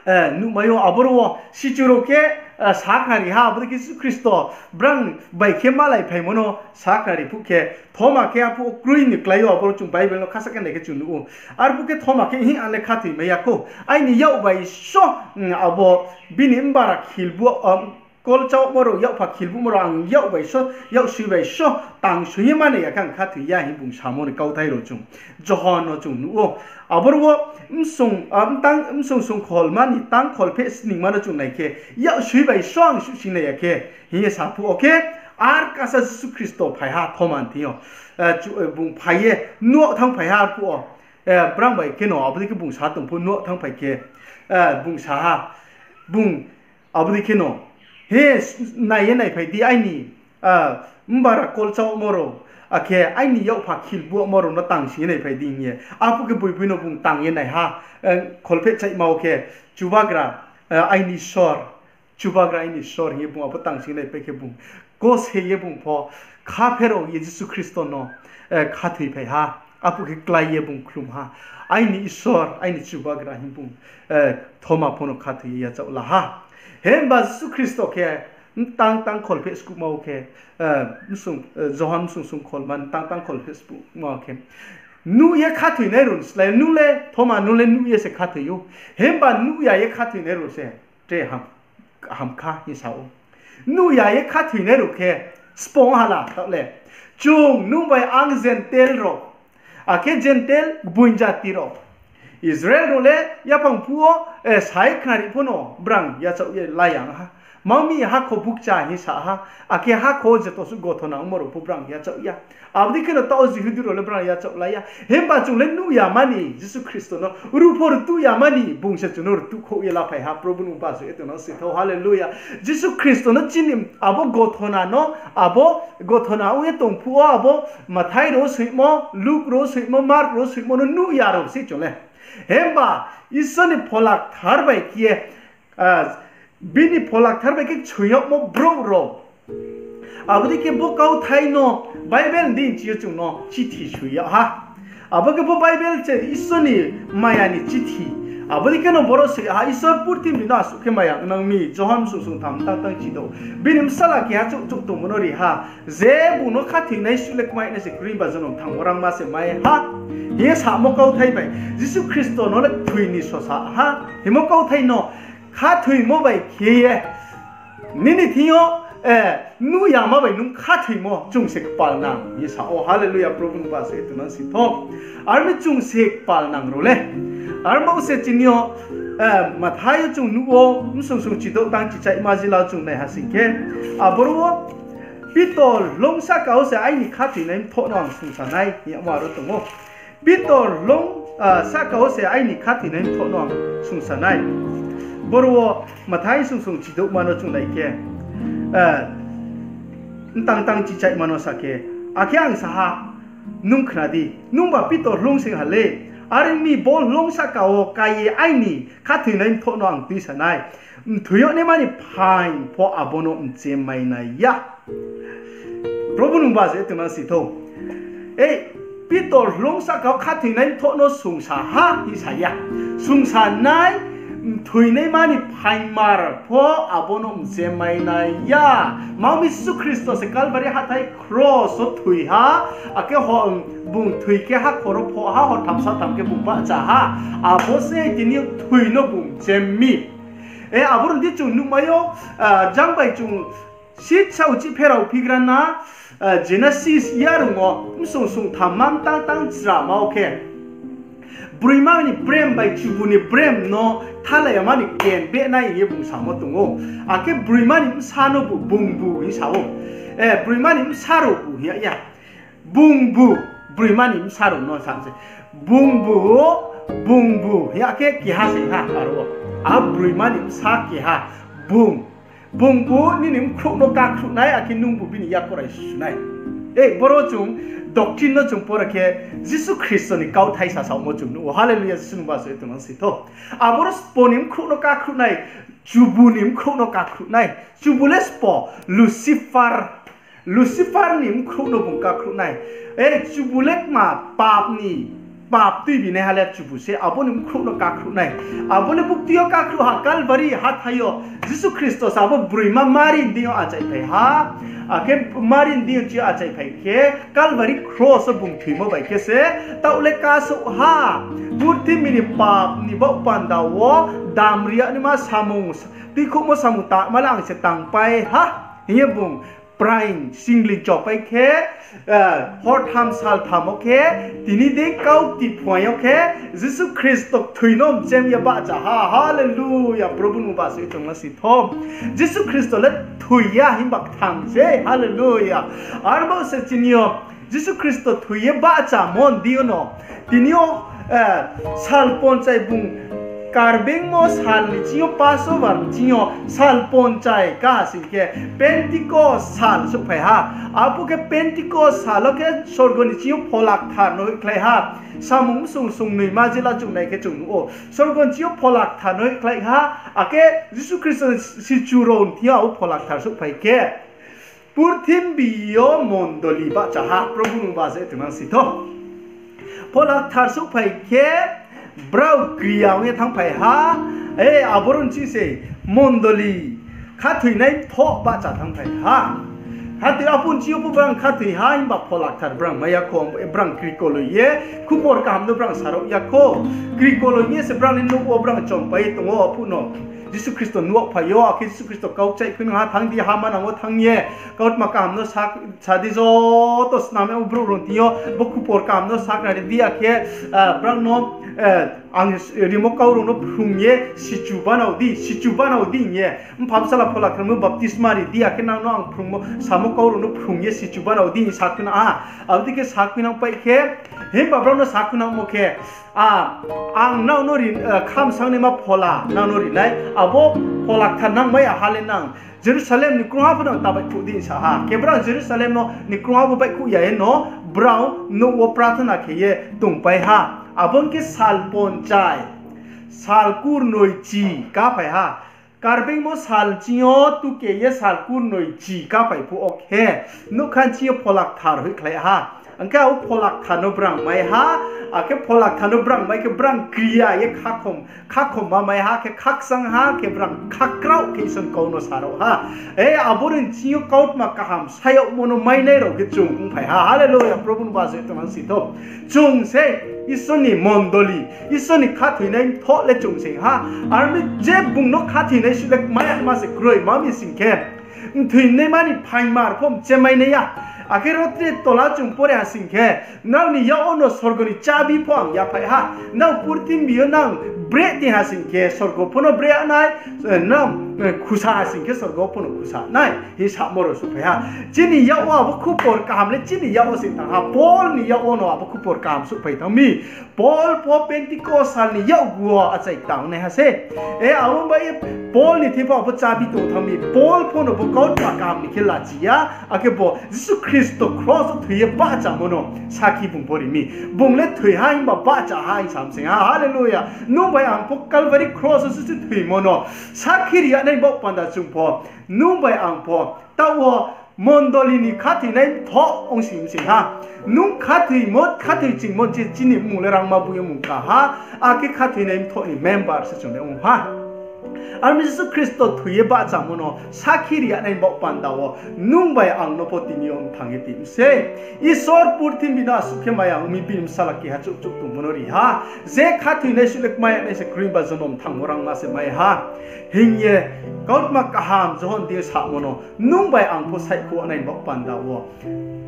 eh, nuhmai ou, aboro wo sichu rao khe, eh, sakhnari ha, abo dei khe Jisu Khristo brang bai khe malai phaimo no sakhnari phuh khe, Thoma khe arphuh wo kroi ni klái ou, aboro chung Bible no khasa khe nai khe chung nuh ou. Arphuh khe Thoma khe, Hing, ang le khathoimai ya khou. Aini yak bai so, mm, abo bini mbara khilbu, um, kolchaohmo rao, yakpha khilbumo rao ang yak bai so, yaksoi bai so tang soi ye manai ya khe ang khathoi ya, hing bung samo ni kauthai rao chung Johon no chung nuh ou. Aboro wo bsong, ah, btang, bsong song kholma ni tang kholpheh sningma no chung nai khe, yaksoi bai so ang suhsing nai ya khe, hing ye sa phuh wo khe, ar kasa Jisu Khristo phai ha Thoma ni thing yo. Eh, chu, eh, bung phai ye nuh thanngphai ha arphuh wo. Eh, brang bai kheno abo dei khe bung sa tong pho nuh thanngphai khe, eh, bung sa ha, bung abo dei kheno, He, nai ye naiphai di aini, ah, mbara kolchaohmo rao, akhe aini yakpha khilbumo rao no tang sing ye naiphai di hing ye. Arphuh khe boiboi no bung tang ye nai ha, eh, kholpheh chaihma wo khe, Chubagra, eh, aini Isor, Chubagra aini Isor, hing ye bung abo tang sing ye naiphai khe bung kose ye bung pho khapherao ye Jisu Khristo no, eh, khathoiphai ha. Arphuh khe klái ye bung khlum ha, Aini Isor, aini Chubagra, hing bung, eh, Thoma pho no khathoi ye yachaoh la ha. Himba Jisu Khristo khe, tang tang kholpheh skuhma wo khe, eh, bsong, eh, Johon bsong song kholma ni tang tang kholpheh skuhma wo khe, nuh ye khathoinai rao ni slái, nung le, Thoma, nung le nuh ye se khathoi ou. Himba nuh ya ye khathoinai rao se tre ham, ham kha hing sa ou. Nuh ya ye khathoinai rao khe sbo ong ha la, taoh le. Chung, nung bai ang Gentile rao, akhe Gentile gboing jati rao. Israel rao le yaphang phuh wo, eh, sai khnari pho no brang yachaoh ye la ya ong ha. Tma ong mi, hakhor bukcha hing sa ha, akhe hakhor wo joto suh gothona ongmo rao pho brang yachaoh ya. Abo dei kheno taoh Jihudi rao le brang yachaoh la ya. Himba chung le nuh yama ni Jisu Khristo no, ruh pho rtuh yama ni bung se chung no rtuhkhouh ye laphai ha. Probhu nung bajo ye tongnang si thou, hallelujah. Jisu Khristo no chini abo gothona no, abo gothona ong ye tong phuh wo abo Mathai rao soimo, Luk rao soimo, Mark rao soimo no nuh ya rao se chung le. Himba Isor ni Phola Kthar bai khe ye, ah, bini Phola Kthar bai khe kchoi yagmo brouh rao. Abo dei khe bo kauthai no Bible ni deing chi yo chung no chithi soi yag ha. Abo khe bo Bible se Isor ni maya ni chithi. Abo dei kheno boro soi ha, Isor purthimbi no asuh khe maya ong nang mi, Johon bsong song tham tang tang chi do. Bini bsala keha chouh chouh tongmo no ri ha. Je bung no khathoinai suh le kmai nai se kroi, himba jonom thangmo rangma se mai ha, hing ye samo kauthai bai Jisu Khristo no le kthoi ni sosa ha hingmo kauthai no khathoimo bai khe ye, nini thing yo, eh, nuh yama bai nung khathoimo chung se kpal nang hing ye sa ou. Hallelujah, Probhu nung ba se tongnang si tho. Aro mi chung se kpal nang rao le. Aro bo se chini yo, eh, Mathai yo chung nuh ou, bsong song chidouh tang chichaihma jila chung nai ha sing khe, aboro wo, Pitor hloung sahka wo se aini khathoinai mthoh no ang sungsa nai, hing yagmo aro tong ou. Pitor hloung, ah, sahka wo se aini khathoinai mthoh no ang sungsa nai. Boro wo Mathai bsong song chidouhma no chung nai khe, eh, mtang tang chichaihma no sa khe, akhe ang sa ha, nung khna di, nungba Pitor hloung sing ha le, are ong mi bo hloung sahka wo kái ye aini khathoinai mthoh no ang tuisa nai. Mthoi yag naima ni phaing pho abo no mchemmai nai ya. Probhu nung ba se tongnang si tho. Ei, Pitor hloung sahka wo khathoinai mthoh no sungsa ha hing sa ya. Sungsa nai, mthoinaima ni phaingmar pho abo no mchemmai nai ya. Tma mi Jisu Khristo se Kalvari hathái kros wo thoi ha, akhe ho, bung thoi khe hakhor wo phoh ha, hortham saltham khe bung bahcha ha. Abo se tini yo thoi no bung mchem mi. E, aboro di chung nuhmai ou, ah, jang bai chung sisa uchih pherao phigra na, ah, Genesis yarung wo, bsong song tham mtang tang chrama wo khe, broima ni brem bai chubu ni brem no thalai yama ni ken behnai hing ye bung samo tong ou. Akhe broima ni bsa no bu bungbu hing sa ou. Eh, broima ni bsa rao bu hing ya ya. Bungbu, broima ni bsa rao no sa se. Bungbu, bungbu hing ya khe keha se ha aro wo. A broima ni bsa keha, bung. Bungbu nini bkhrouh no kakhruh nai, akhe nungbu bini yakorai su nai. E, boro chung doctrine no chung pore khe Jisu Khristo ni kauthai sasaomo chung nuh ou. Hallelujah, Jisu nung ba se tongnang si tho. Aboro sbo ni bkhrouh no kakhruh nai, chubu ni bkhrouh no kakhruh nai. Chubu le sbo, Lucifer. Lucifer ni bkhrouh no bung kakhruh nai. E, chubu le kma pap ni, pap tuibi naiha le chubu se, abo ni bkhrouh no kakhruh nai. Abo le bukti yo kakhruh ha, Kalvari hathái yo. Jisu Khristo se abo broima Mari ni deing yo achaiphai ha. Akhe Mari ni deing yo chi achaiphai khe, Kalvari kros wo bung thoimo bai khe se, taoh le kasouh ha. Purthimbi ni pap ni baoh panda wo, damri yag naima samung, tuikhouhmo samung tangma le ang se tangpai ha. Hing ye bung praing singling chopai khe, eh, hortham saltham wo khe, tini dei kauti phuaing yo khe, Jisu Khristo thoi no mchem ye bahcha ha. Hallelujah, Probhu nung ba se tongnang si tho. Jisu Khristo le thoi ya himba kthang se. Hallelujah. Arbo se chini yo Jisu Khristo thoi ye bahchamo ni deing yo no, tini yo, eh, sal ponchai bung, Karbengmo sal ni ching yo, Passover ni ching yo sal ponchai ka sing khe, Pentecost sal souhphai ha. Abo khe Pentecost sal wo khe sorgo ni ching yo Phola Kthar no hoihkhlai ha. Samung bsong song noima jila chung nai khe chung nuh ou. Sorgo ni ching yo Phola Kthar no hoihkhlai ha, akhe Jisu Khristo ni sichu rao ni thing yo abo Phola Kthar souhphai khe, purthimbi yo mondoli bahcha ha. Probhu nung ba se tongnang si tho. Phola Kthar souhphai khe, brao kriya ong ye thanngphai ha. E, aboro ni ching se mondoli khathoinai mthoh bahcha thanngphai ha. Khathoi, abo ni ching yo pho brang khathoi ha, himba Phola Kthar brang mai ya kho, brang krikoloi ye, khupor kaham no brang sarao ya kho. Krikoloi ye se brang ni nouh wo brang chompai ye tong ou, aphuh no Jisu Khristo nuh phai ou, akhe Jisu Khristo kau kchaih khuinang ha, thanng di, ha manang wo thanng ye, kautma kaham no sa, sa di, joto snam yag brouh rao ni thing yo, bo khupor kaham no sakhnari di, akhe, ah, brang no, eh, ang rimo kau rao no phrung ye sichu banao di, sichu banao di hing ye. Mpha, Bsala, Phola Kthar no baptisma ri di, akhe nang no ang phrungmo, samo kau rao no phrung ye sichu banao di hing sakhuinang ha. Abo dei khe sakhuinang pai khe, himba brao no sakhuinangmo khe, a, ang nang no ri, eh, khamsang naima phola nang no ri nai, abo Phola Kthar nangmai ya ha le nang Jerusalem ni krungha pho nang ta baihkhouh di sa ha. Khe brao Jerusalem no ni krungha pho baihkhouh ya ye no, brao nouh wo prathona khe ye tongpai ha. Abo ni khe sal ponchai, sal kurnoi chi kaphai ha. Karbengmo sal ching yo tuke ye sal kurnoi chi kaphai phuh wo khe, nougkha ching yo Phola Kthar hoihkhlai ha. Ang khe abo Phola Kthar no brang mai ha, akhe Phola Kthar no brang mai khe brang kriya ye khakhom, khakhom ma mai ha, khe khakchang ha, khe brang khakraoh khe Isor ni kau no sarao ha. E, abo ni ching yo kautma kaham sayagmo no mainai rao khe chung ongphai ha. Hallelujah, Probhu no ba se tongnang si tho. Chung se Isor ni mondoli, Isor ni khathoinai mthoh le chung sing ha. Aro mi je bung no khathoinai suh le kmai ya ma se kroi, ma mi sing khe, mthoinaima ni phaingmar pho mchemai nai ya. Akhe ro tre tola chung pore ha sing khe, nrao ni yak wo no sorgo ni chabi pho ang yaphai ha. Nrao purthimbi yo nang breh ti ha sing khe, sorgo pho no breh nai, nrao khusa ha sing khe, sorgo pho no khusa nai, hing samo rao souhphai ha. Chini yak wo abo khupor kaham le chini yak wo se tang ha, Paul ni yak wo no abo khupor kaham souhphai thanng mi. Paul pho Pentecost sal ni yakgu wo achai kta ong nai ha se. E, abo bai ye Paul ni thing pho abo chabi tong thanng mi. Paul pho no bo kautma kaham ni khe lachi ya, akhe bo Jisu Khristo kros wo thoi ye bahchamo no sakhi bung pho ri mi. Bung le thoi ha himba bahcha ha hing sam sing ha. Hallelujah. Nung bai ang pho Calvary kros wo se thoimo no sakhi ri ya nai baoh panda chung pho, nung bai ang pho taoh wo mondoli ni khathoinai mthoh ong sing sing ha. Nung khathoimo, khathoi chingmo je chini mmung le rangma boi ye mung ka ha, akhe khathoinai mthoh ni member se chung le ong ha. Aro mi Jisu Khristo thoi ye bahchamo no sakhi ri ya nai baoh panda wo, nung bai ang no pho tini yo mthang ye ti mi se. Isor purthimbi no asuh khe maya ong mi bini bsala keha chouh chouh tongmo no ri ha. Je khathoinai suh le kmai ya nai se kroi ba jonom thangmo rangma se mai ha. Hing ye kautma kaham Johon thing samo no, nung bai ang pho saihkhouh nai baoh panda wo.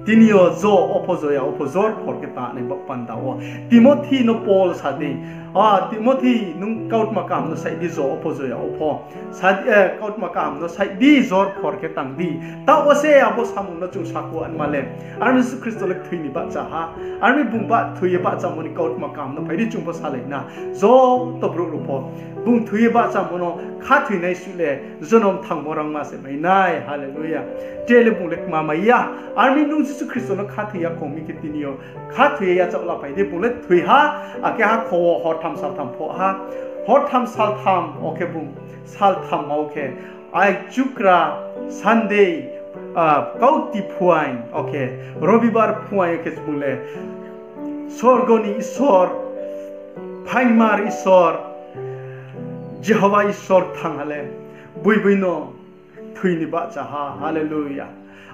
Tini yo jo wo pho joya wo pho jor phor khe tang nai baoh panda wo. Timothi no Paul sa di, a, Timothi, nung kautma kaham no saih di, jo wo pho joya wo pho. Sa di, e, kautma kaham no saih di, jor phor khe tang di. Taoh wo se abo samung no chung sakhouh anma le. Aro mi Jisu Khristo le thoi ni bahcha ha. Aro mi bung ba thoi ye bahchamo ni kautma kaham no phai di chung pho salai na. Joto brouh rao pho bung thoi ye bahchamo no khathoinai suh le jonom thangmo rangma se mai nai. Hallelujah. Tre le bung le kma mai ya. Aro mi nung Jisu Khristo no khathoi ya kong mi khe tini yo khathoi ye yachaoh la phai di, bung le thoi ha, akhe hakhor wo hortham saltham phoh ha. Hortham saltham wo khe bung, saltham ma wo khe, ai chukra, Sunday, a, kauti phuaing, wo khe, Robibar phuaing wo khe bung le sorgo ni Isor, phaingmar Isor, Jehova Isor thanng ha le, boi boi no thoi ni bahcha ha. Hallelujah.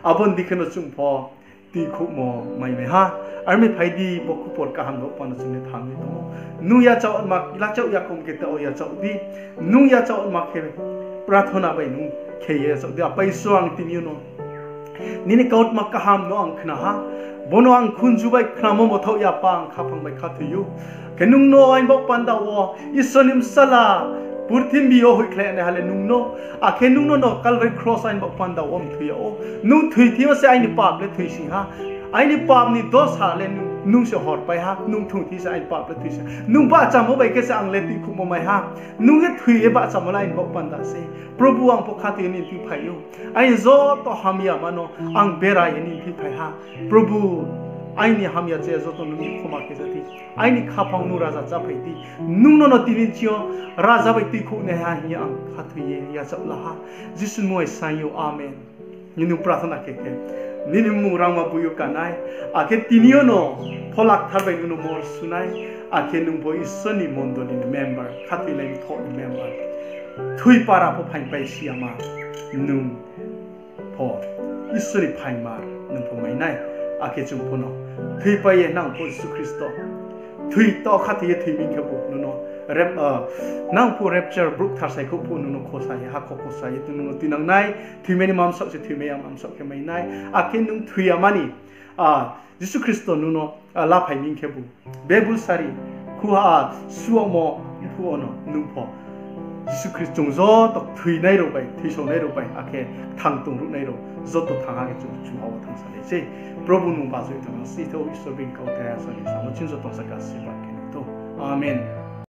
Abo ni dei khe no chung pho tuikhouhmo mai mai ha. Aro mi phai di, bo khupor kaham no pano chung le thanng ye tong ou. Nung yachaoh ma, yachaoh ya kong khe tao yachaoh di. Nung yachaoh ma khe prathona bai nung khe ye yachaoh di. Apa Isor, ang tini yo no nini kautma kaham no ang khna ha. Bo no ang khunju bai khnamo mthaoh ya pa ang khaphang bai khathoi ou. Khe nung no aini baoh panda wo Isor ni bsala purthimbi yo hoihkhlai nai ha le nung no. Akhe nung no no Calvary kros aini baoh panda wo mthoi yag ou. Nung thoi thing yo se aini pap le thoi sing ha. Aini pap ni dosa le nung, nung se horpai ha. Nung thoi thing se aini pap le thoi sing ha. Nung bahchamo bai khe se ang le tuikhouhmo mai ha. Nung ye thoi ye bahchamo le aini baoh panda se. Probhu, ang pho khathoi ye nini thing phai ou. Aini joto hamyama no ang bera ye nini thing phai ha. Probhu, aini hamya chaya joto nung ni khoma khe ja di. Aini khaphang nung raja cháphai di. Nung no no tini ching yo raja bai tuikhouhnaiha hing ye ang khathoi ye yachaoh la ha. Jisu ni mmung bai saing ou, amen. Nini prathona khe khe nini mmung rangma boi yo ka nai. Akhe tini yo no Phola Kthar bai nung no mor su nai. Akhe nung pho Isor ni mondoli ni member, khathoinai mthoh ni member. Thoi para pho phaingpai si ya ma, nung pho Isor ni phaingmar nung pho mai nai. Akhe chung pho no thoipai ye nang pho Jisu Khristo thoi to khathoi ye thoi mi khebu nung no rap-, a, nang pho rapture brouh kthar saikhouh pho nung no khosa ye, hakhor khosa ye nung no tuinang nai. Thoimai ni mamsaoh se thoimai ya mamsaoh khe mai nai. Akhe nung thoi ya mani, a, Jisu Khristo nung no, a, laphai mi khebu, bebul sari, khuha, a, suomo, mphuh wo no nung pho Jisu Khristo chung joto thoinai rao bai, thoisaonai rao bai, akhe kthang tongruhnai rao joto thang ha khe chung chuha wo thangsalai sei. Probhu nung bajoi tong no, sithou Isor bini kauthai ha sani samo chini joto saka siba khe nai thou. Amen.